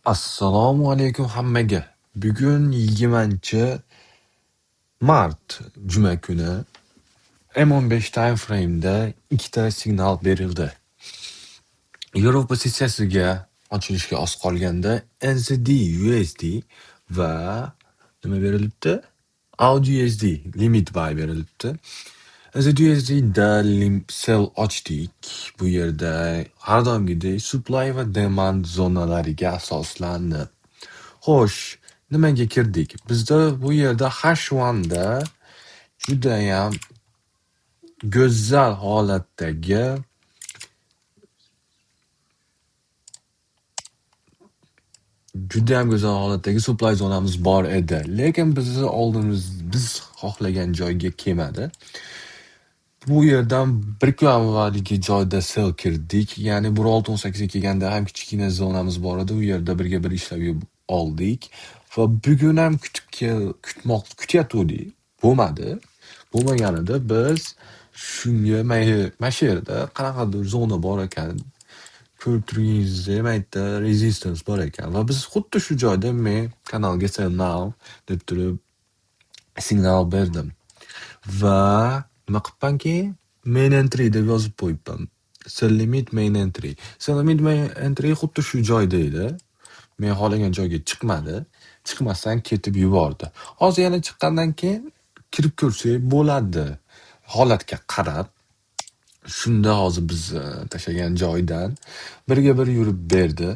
Assalomu alaykum hammaga. Bugun 20-mart, juma kuni M15 time frame'da ikkita signal berildi. Yevropa sessiyasiga ochilishga oz qolganda NZD USD va nima berilibdi? AUD USD limit buy berilibdi. NZD USDda sell ochdik. Bu yerda har doimgidek supply va demand zonalariga asoslanib. Xo'sh, nimaga kirdik? Bizda bu yerda H1da judayam go'zal holatdagi supply zonamiz bor edi. Lekin bizni oldimiz biz xohlagan joyga kelmadi. Bu yerdan bir kun avvalgi joyda sell kirdik. Ya'ni 1.618 ga kelganda ham kichkina zonamiz bor edi. U yerda birga bir ishlab oldik va bugun ham kutib kel kutmoq kutyatuvdik. Bo'lmadi. Bo'lmaganida biz shunga mana shu yerda qanaqadir zona bor ekan. Ko'rib turganingizdek, mana yerda resistance bor ekan va biz xuddi shu joyda men kanalga "Sell now" deb turib signal berdim. Va nima qilibman keyin? Main entry deb yozib qo'yibman. Sell limit, main entry. Sell limit, main entry xuddi shu joyda edi. Men xohlagan joyga chiqmadi. Chiqmasdan ketib yubordi. Hozir yana chiqqandan keyin kirib ko'rsak bo'ladi. Holatga qarab. Shunda hozir biz tashlagan joydan birga bir yurib berdi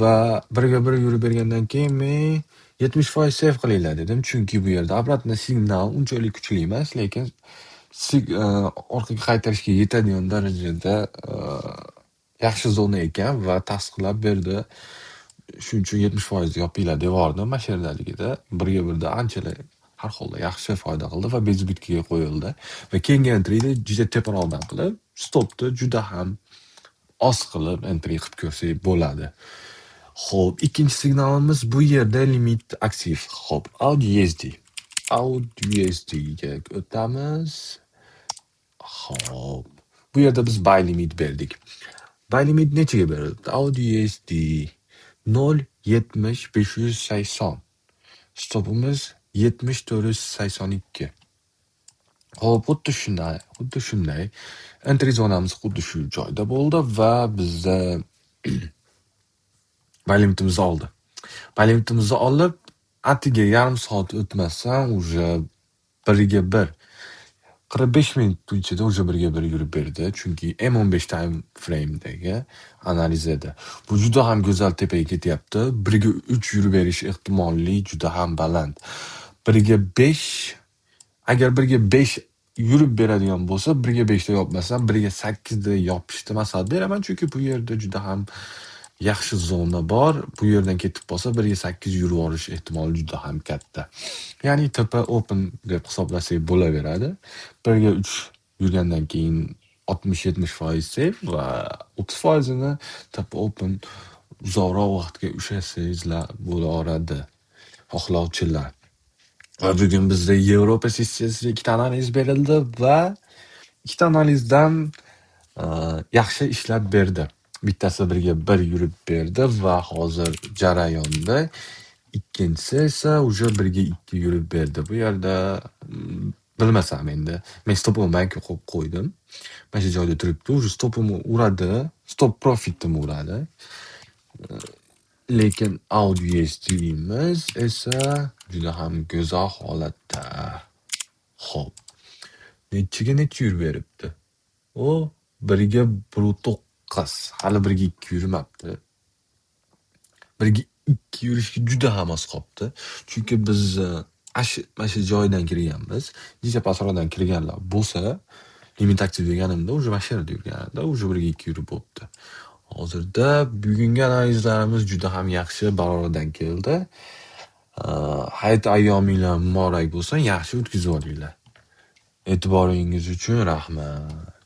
va birga bir yurib bergandan keyin men 70% save qilinglar dedim. Chunki bu yerda обратно signal unchalik kuchli emas, lekin orqaga qaytarishga yetadigan darajada yaxshi zona ekan va tasdiqlab berdi. Shuning uchun 70% yopinglar devordim mana shu yerdaligida. Birga birda anchalar har holda yaxshi foyda qildi va безубытка ga qo'yildi. Va keyingi entryni juda teparoqdan qilib, stopni juda ham oz qilib entry qilib ko'rsak bo'ladi. Xo'p, ikkinchi signalimiz bu yerda limit aktiv. Xo'p, AUD USD. AUD USDga o'tamiz. Xo'p, bu yerda biz buy limit berdik. Buy limit nechaga berildi? AUD USD 0.70580. Stopimiz 7482. Xo'p, xuddi shunday. Entry zonamiz xuddi shu joyda bo'ldi va bizda buy limitimizni oldi. Buy limitimizni olib, atigi yarim soat o'tmasdan уже birga bir 45 minut ichida уже birga bir yurib berdi. Chunki M15 time frame'dagi analiz edi. Bu juda ham go'zal tepaga ketyapti. Birga 3 yurib berish ehtimolli juda ham baland. Birga 5, agar birga 5 yurib beradigan bo'lsa, birga 5 da yopmasdan, birga 8 da yopishni maslahat beraman. Chunki bu yerda juda ham yaxshi zona bor. Bu yerdan ketib qolsa, birga 8 yurib yuborish ehtimoli juda ham katta. Ya'ni TP open deb hisoblasak bo'laveradi. Birga 3 yurgandan keyin 60-70% save va 30%ini TP open uzoqroq vaqtga ushlasangizlar bo'laveradi xohlovchilar. Va bugun bizda Yevropa sessiyasida ikkita analiz berildi va ikkita analizdan yaxshi ishlab berdi. Bittasi birga bir yurib berdi va hozir jarayonda. Ikkinchisi esa уже birga ikki yurib berdi. Bu yerda bilmasam endi, men stopimni bankka qo'yib qo'ydim. Mana shu joyda turibdi. Уже stopimni uradi, stop profitimni uradi. Lekin AUD USDimiz esa juda ham go'zal holatda. Xo'p. Nechiga necha yurib beribdi? O, birga 1.9. Hali birga 2 yurmabdi. Birga 2 yurishga juda ham oz qolibdi. Chunki biz mana shu joydan kirganmiz. Jicha pastroqdan kirganlar bo'lsa, limit aktiv deganimda уже mana shu yerda yurganida уже birga 2 yurib bo'pti. Hozirda bugungi analizlarimiz juda ham yaxshi baroridan keldi. Hayit ayyominglar muborak bo'lsin, yaxshi o'tkazib olinglar. E'tiboringiz uchun rahmat.